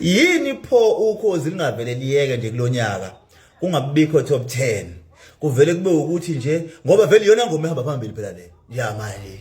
Yini pho ukhozi lingavele liyeke nje kulonyaka kungabikho top 10, kuvele kube ukuthi nje ngoba vele iyona ngoma ehamba phambili phela le ya manje.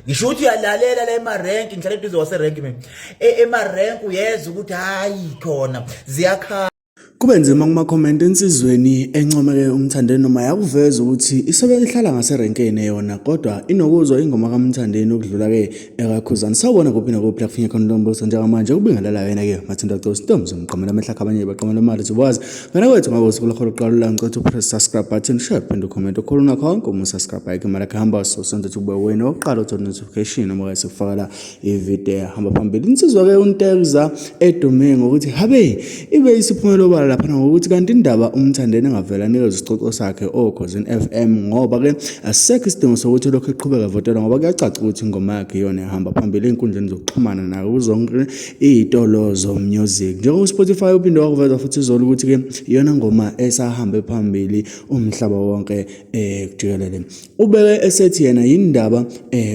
Ngisho ukuthi uyalalela la emarenki, ngihlala eduze waserenki mina, emarenki uyeza ukuthi hayi khona ziyakhala. Kube nzima kuma-comment ensizweni encomeke uMthandeni noma yakuveza ukuthi isobe ihlala ngaserenkeni yona kodwa inokuzwa ingoma kaMthandeni okudlula-ke ekaKhuzani. Sawubona kuphi nakuphi la kufinye khona uNtomboso njengamanje ukubingelela yena-ke Mathinta Cosi Ntombi zomqamela amehla akhe abanye baqamela imali zokwazi. Ngana kwethu ngabe usuku lakho lokuqala la ngicela ukuthi upress subscribe button, share phinde ucomment ukhuluma nakho konke uma usubscribe ayikho imali yakhe hamba so senze ukuthi ube wena oqala uthola notification uma sikufaka la ividiyo ehamba phambili. Insizwa-ke uNtekza edume ngokuthi habe ibe isiphumela obala laphana ngokuthi kanti indaba uMthandeni engavele anikeze isicoco sakhe oKhozini FM ngoba-ke asisekho isidingo sokuthi lokhu eqhubeka evotelwa ngoba kuyacaca ukuthi ingoma yakhe iyona ehamba phambili ey'nkundleni zokuxhumana nayo zonke iy'tolo zo-music. Njengoba uSpotify uphinde wakuveza futhi izolo ukuthi-ke iyona ngoma esahambe phambili umhlaba wonke um jikelele. Ubeke esethi yena yini ndaba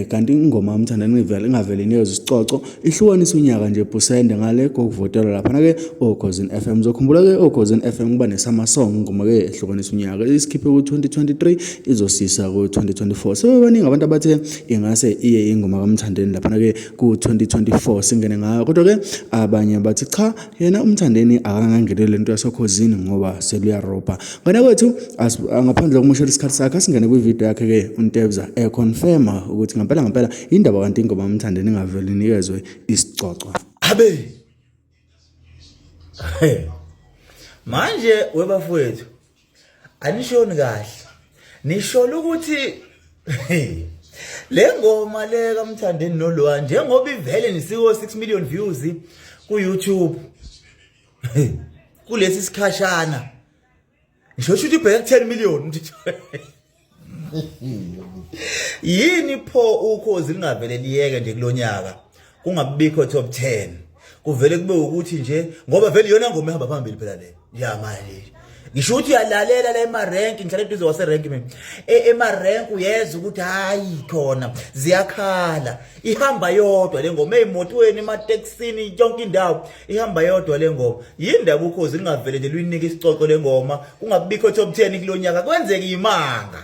kanti ingoma kaMthandeni ivele ingavele inikezwe isicoco ihlukanisa unyaka nje phusende ngale kokuvotelwa laphana ke oKhozini FM. Uzokhumbula ke oKhozini FM kuba nesummer song ingoma ke ehlukanisa unyaka isikhiphe ku-2023 izosisa ku-2024. Sebebaningi abantu abathe ingase iye ingoma kaMthandeni laphana ke ku-2024 singene ngayo, kodwa ke abanye bathi cha yena uMthandeni akangangeneli lento yasoKhozini ngoba seluyarobha. Ngane kwethu ngaphandle kokumoshela isikhathi sakhe asingene kwividiyo yakhe ke uNtebza econfirma ukuthi ngempela ngempela indaba kanti ingoma kaMthandeni ingavele inikezwe isicoco. Abe manje webafowethu anishoni kahle, nishola ukuthi le ngoma le kaMthandeni noLwa njengoba ivele nisiko 6 million views ku YouTube kulesi sikhashana, ngisho ukuthi ibheke 10 million. Yini pho ukhozi lingavele liyeke nje kulonyaka kungabikho top 10, kuvele kube ukuthi nje ngoba vele iyona ngoma ehamba phambili phela le ya manje. Ngisho ukuthi uyalalela la emarenki, ngihlala eduze waserenki mina, emarenki uyeza ukuthi hayi khona ziyakhala, ihamba yodwa le ngoma ey'motweni, ematekisini, yonke indawo ihamba yodwa le ngoma. Yini ndaba ukhozi lingavele nje luyinike isicoco le ngoma kungabikho top 10 kulonyaka, kwenzeke imanga?